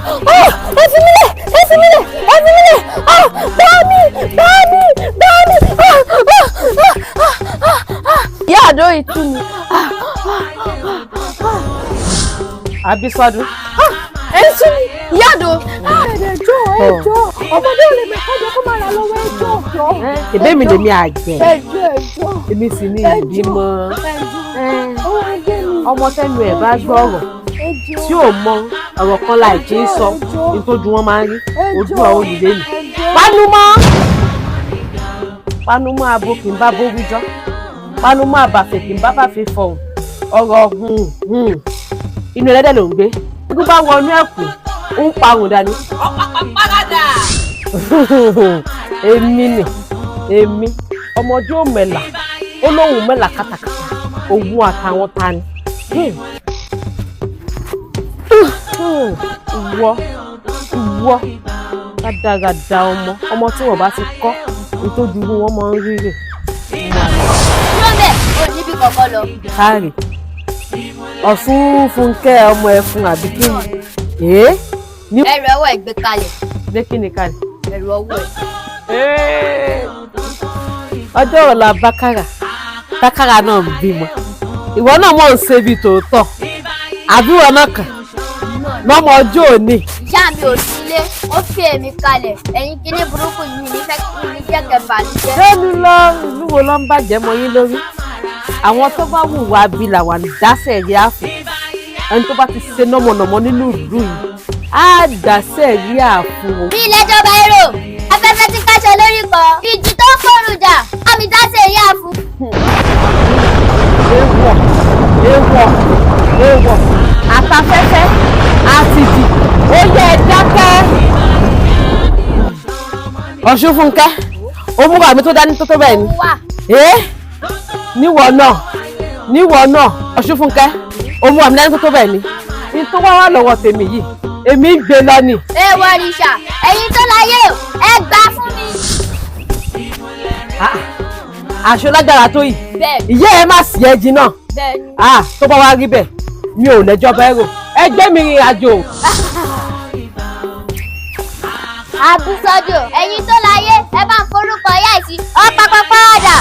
Ẹ fi mí lẹ̀, ẹ fi mí lẹ̀, ẹ fi mí lẹ̀! Bá mi, bá mi, bá mi! Ìyá àdó ìtú mi. Abísọ́dún. Ẹ ń sún mi, ìyá àdó. Ẹjọ́, ẹjọ́, ọmọdé ò lè mẹ́kọ́jọ kó máa rà lọ́wọ́, ẹjọ́ ọ̀dọ́. Èbé mi lèmi àgbẹ̀. Ẹjọ́, ẹjọ́. Èmi sì ní ìbímọ. Ẹjọ́, ó ẹgbẹ́ mi. Ọmọ tẹnu ẹ̀ bá gbọ́ ọ̀rọ̀ Ẹjọ́. tí ò mọ ọ̀rọ̀ kan láì kí ń sọ nítorí wọn máa ń rí ojú àwọn olùdé nì. Panumọ́, panumọ́, abo kì í bá bó wíjọ́, panumọ́, àbàfẹ́ kì í bá bàfẹ́ fọ̀hún ọ̀rọ̀. Inú ẹlẹ́dẹ̀ ló ń gbé. Eégún bá wọnú ẹ̀kú, ó ń parun dání. Parada. Èmi nì, èmi ọmọdé ò mẹ́là, ó lóun mẹ́là kàtàkàtà òun àtàwọn ta ni. Ìwọ, ìwọ rádaràda, ọmọ ọmọ tí wọn bá ti kọ́ nítorí wọn máa ń rírè. Dúró bẹ́ẹ̀, ò níbi kankan lọ. Káàrí Ọ̀ṣun Fúnkẹ́, ọmọ ẹ̀fun àbí kí ni? Èé ní. Ẹrù ọwọ́ ẹ̀ gbé kalẹ̀. Gbé kí ni kalẹ̀? Ẹrù ọwọ́ ẹ̀. Ọjọ́ ọ̀la bákàrà bákàrà náà ń bímọ, ìwọ náà mọ̀ ń ṣe bí tòótọ́, àbí ìwọ náà kàn lọ́mọ ọjọ́ òní. Ìyá mi ò sí ilé, ó fi èmi kalẹ̀. Ẹ̀yin kíní burúkú yìí ní fẹ́ kí ní jẹ́ kẹfà ní jẹ́. Lẹ́nu lọ, ìlú wo ló ń bàjẹ́ mọ́ yín lórí? Àwọn tó bá wù wá bí làwọn dáṣẹ̀ rí àfọ̀. Ẹni tó bá ti ṣe nọ́mọ̀nọ́mọ́ nínú ìlú yìí á dáṣẹ̀ rí àfọ̀. Bí ilé ìjọba èrò, afẹ́fẹ́ tí káṣọ lórí kan, ìjì tó ń fòrùn jà, àmì dáṣe ìyá fún. Èèwọ̀, èèwọ̀, èèwọ̀! Àtafẹ́fẹ́ àtìjì, ó yẹ ẹ dákẹ́. Ọ̀ṣun Fúnkẹ́, ó múra mi tó dání tó tó bẹ́ẹ̀ ni. Wà. Ẹ́ níwọ̀ náà, níwọ̀ náà, Ọ̀ṣun Fúnkẹ́, ó múra mi dání tó tó bẹ́ẹ̀ ni. Ní tó wá wá lọ́wọ́ tèmi yìí, èmi ń gbé lọ ni. Èèwọ̀ òrìṣà, ẹ̀yin tó láyé o, ẹ gbà fún mi. Ah, aṣọ lágbára tó yìí? Bẹ́ẹ̀. Ìyá ẹ má sì ẹ jìnnà. Bẹ́ẹ̀ ni. Ah, tó bá wá rí bẹ́ẹ̀, mi ò lẹ́jọ́ bẹ́ẹ̀ rò, ẹgbẹ́ mi rìn àjò. Àbísọ́dọ̀, ẹ̀yin tó láyé, ẹ bá ń forúkọ ìyá ẹ̀ sí ọ̀pápápáàdà.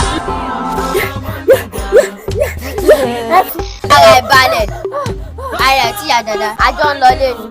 Ara ẹ̀ balẹ̀, ara ẹ̀ tíya dada, àjọ ń lọ lé ni.